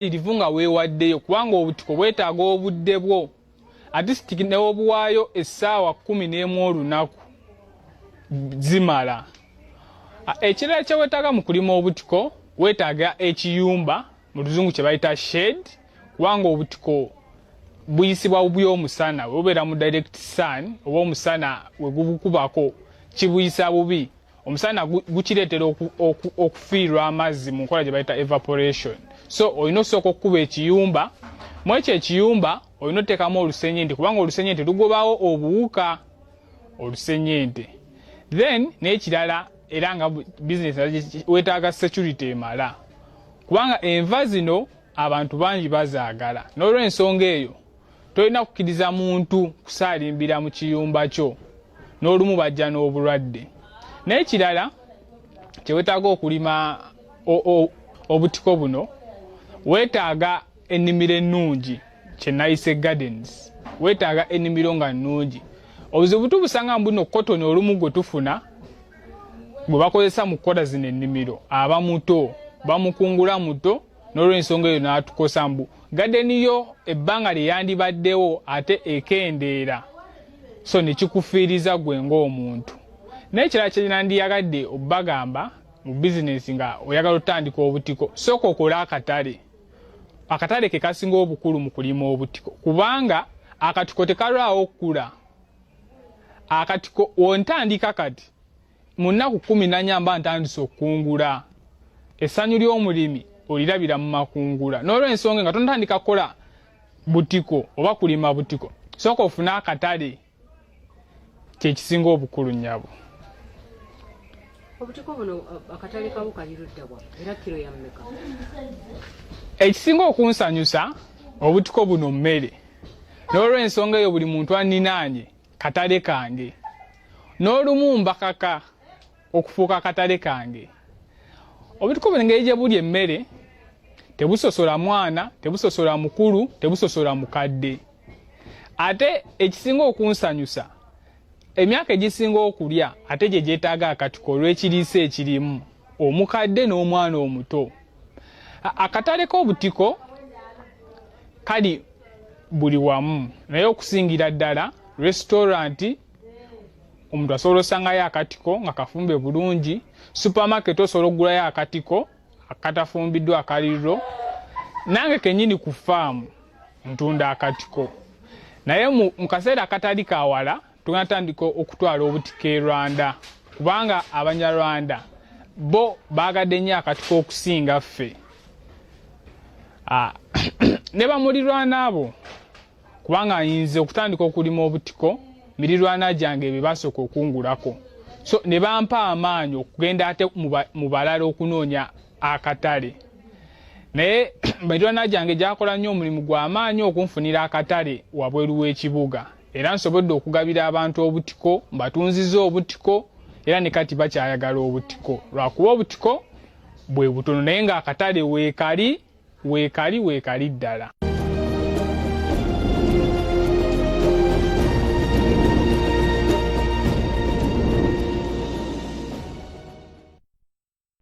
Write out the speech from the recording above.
Omumalirivu nga weewaddeyo, kubanga obutiko bwetaaga obudde bwo, at least newobuwaayo essaawa 11 olunaku zimala. Ekirala kyewetaaga mu kulima obutiko, weetaaga ekiyumba, mu luzungu kye bayita shed, kubanga obutiko buyisibwa bubi omusana. Webubeera mu direct sun oba omusana we gubukubako, kibuyisa bubi omusana, gukireetera okufiirwa amazzi mu nkola gye bayita evaporation. So olina osooka okukuba ekiyumba. Mu ekyo ekiyumba olina oteekamu olusenyente, kubanga olusenyente lugobawo obuwuka, olusenyente. Then n'ekirala, era nga bizinesi, weetaaga security emala, kubanga enva zino abantu bangi bazaagala. N'olwensonga eyo tolina kukkiriza muntu kusaalimbira mu kiyumba kyo, n'olumu bajja n'obulwadde. N'ekirala kyewetaaga okulima obutiko buno, weetaaga ennimiro ennungi, kyenayise gardens. Weetaaga ennimiro nga nnungi. Obuzibu tubusanga mbuno cotton olumu gwe tufuna gwe bakozesa mu kukola zino ennimiro aba muto, bamukungula muto. N'olwensonga eyo n'atukosa mbu garden yo ebbanga lye yandibaddewo ate ekendeera, so nekikufiiriza gwe ng'omuntu. N'ekirala kyenandiyagadde obbagamba mu bizinesi, nga oyagala otandika obutiko, sooka okole akatale. Akatale ke kasinga obukulu mu kulima obutiko, kubanga akatiko tekalwawo okukula. Akatiko wontandika kati, mu nnaku 14 mba ntandise okukungula. Essanyu ly'omulimi olirabira mu makungula. N'olwensonga nga tonatandika kukola butiko oba kulima butiko, sooka ofune akatale, kyekisinga obukulu, nnyabo. Obutiko buno akatale kabo kali ludda wa, era kiro ya mmeka? Ekisinga okunsanyusa, obutiko buno mmere. N'olwensonga eyo buli muntu anninaanye katale kange, n'olumu mbakaka okufuuka akatale kange. Obutiko buno engeri gye buli emmere, tebusosola mwana, tebusosola mukulu, tebusosola mukadde. Ate ekisinga okunsanyusa, emyaka egisinga okulya ate gye gyetaaga akatiko olw'ekiriisa ekirimu, omukadde n'omwana omuto. Akatale k'obutiko kali buli wamu, naye okusingira ddala restaurant omuntu asobola osangayo akatiko nga kafumbe bulungi. Supermarket osobola okugulayo akatiko akatafumbiddwa akaliriro. Nange kenyini ku faamu ntunda akatiko, naye mu kaseera akatali kawala tugenda tandika okutwala obutiko e Rwanda, kubanga Abanyarwanda bo baagadde nnyo akatiko okusinga ffe. Ne bamulirwana abo, kubanga nyinza okutandika okulima obutiko, mirirwana gyange be basooka okungulako, so ne bampa amaanyi okugenda ate mu balala okunoonya akatale. Naye mirirwana gyange gyakola nnyo omulimu gw'amaanyi okunfunira akatale wabweru w'ekibuga, era nsobodde okugabira abantu obutiko, mbatunziza obutiko, era ne kati bakyayagala obutiko, lwakuba obutiko bwe butono, naye ng'akatale weekali, weekali, weekali ddala.